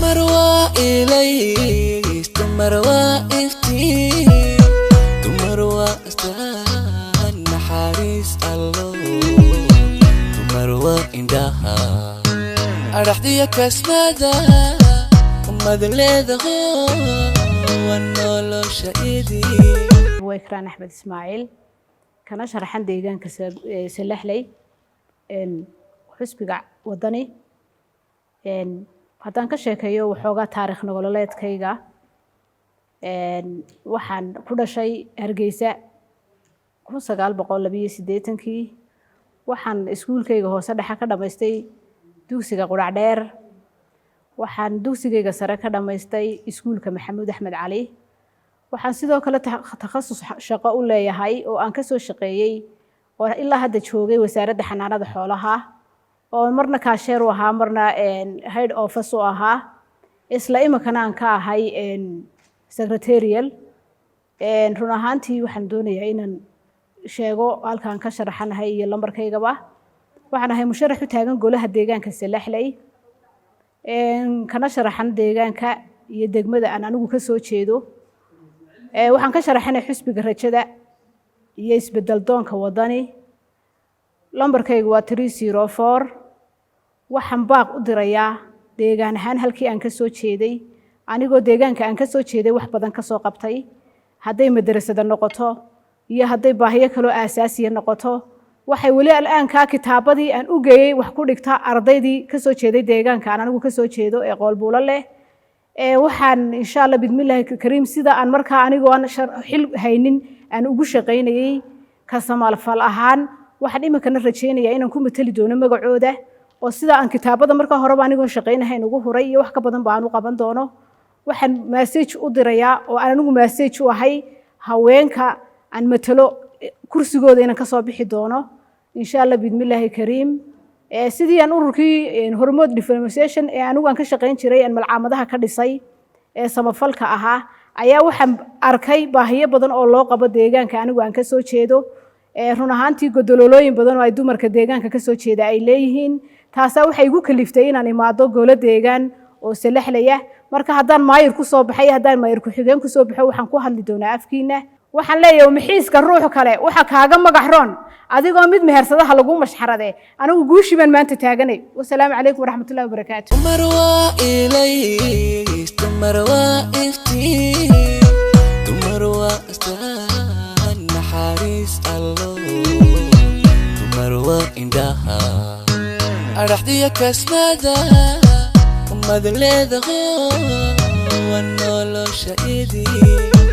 Dumar waa ilays, dumar waa iftiin, dumar waa astaan naxariis Allo, dumar waa indhaha adhaxdiya kasmada ummad leedaho, waa nolosha idin. Waa Ikraan Axmed Ismaaciil, kana sharaxan deegaanka Salaxley, xisbiga Wadani. Haddaan ka sheekeeyo waxoogaa taarikh nololeedkayga, waxaan ku dhashay Hargeysa 1982-kii. Waxaan iskuulkayga hoose dhexe ka dhamaystay dugsiga Qurac Dheer. Waxaan dugsigayga sare ka dhamaystay iskuulka Maxamuud Axmed Cali. Waxaan sidoo kale takhasus shaqo u leeyahay oo aan kasoo shaqeeyey oo ilaa hadda joogay Wasaaradda Xanaanada Xoolaha, oo marna cashier u ahaa, marna head office u ahaa, isla iminkana aan ka ahay secretarial. Run ahaantii, waxaan doonayaa inaan sheego halkaan ka sharaxanahay iyo lambarkaygaba. Waxaan ahay musharax u taagan golaha deegaanka Salaxley, kana sharaxan deegaanka iyo degmada aan anigu kasoo jeedo. Waxaan ka sharaxanay xisbiga Rajada iyo Isbedel Doonka Wadani. Lambarkaygu waa 304. Waxaan baaq u dirayaa deegaan ahaan halkii aan kasoo jeeday, anigoo deegaanka aan kasoo jeeday wax badan kasoo qabtay, hadday madarasada noqoto iyo hadday baahiyo kaloo aasaasiya noqoto. Waxay weli al'aankaa kitaabadii aan u geeyey wax ku dhigta ardaydii kasoo jeeday deegaanka aan anigu kasoo jeedo ee Qoolbuulo leh. Waxaan insha Allah bidmillaahi kariim, sida aan markaa anigoo aan xil haynin aan ugu shaqaynayey ka samafal ahaan, waxaan iminkana rajaynayaa inaan ku matali doono magacooda, oo sida aan kitaabada marka horeba anigoon shaqaynahayn ugu huray iyo wax ka badan ba aan u qaban doono. Waxaan message u dirayaa oo aan anigu message u ahay haweenka aan matalo kursigooda inaan kasoo bixi doono insha Allah bidmillaahi kariim. Sidii aan ururkii Hormood Development ee anigu aan ka shaqayn jiray, aan malcaamadaha ka dhisay ee samafalka ahaa, ayaa waxaan arkay baahiyo badan oo loo qabo deegaanka anigu aan kasoo jeedo. Run ahaantii, godololooyin badan oo ay dumarka deegaanka kasoo jeeda ay leeyihiin, taasaa waxay igu kaliftay inaan imaado golo deegaan oo Salaxlaya. Marka haddaan maayir kusoo baxay, haddaan maayir ku-xigeen kusoo baxo, waxaan ku hadli doonaa afkiina. Waxaan leeyahay, mixiiska ruux kale waxa kaaga magac roon adigoo mid mehersadaha lagu mashxarade. Anigu guushii baan maanta taaganay. Wasalaamu calaykum waraxmatullahi wabarakaatu. Dumar waa ilays, dumar waa iftiin, dumar waa astaan naxariis Allo, dumar waa indhaha adhaxdiya kasmada ummad leedaho, waa nolosha idin.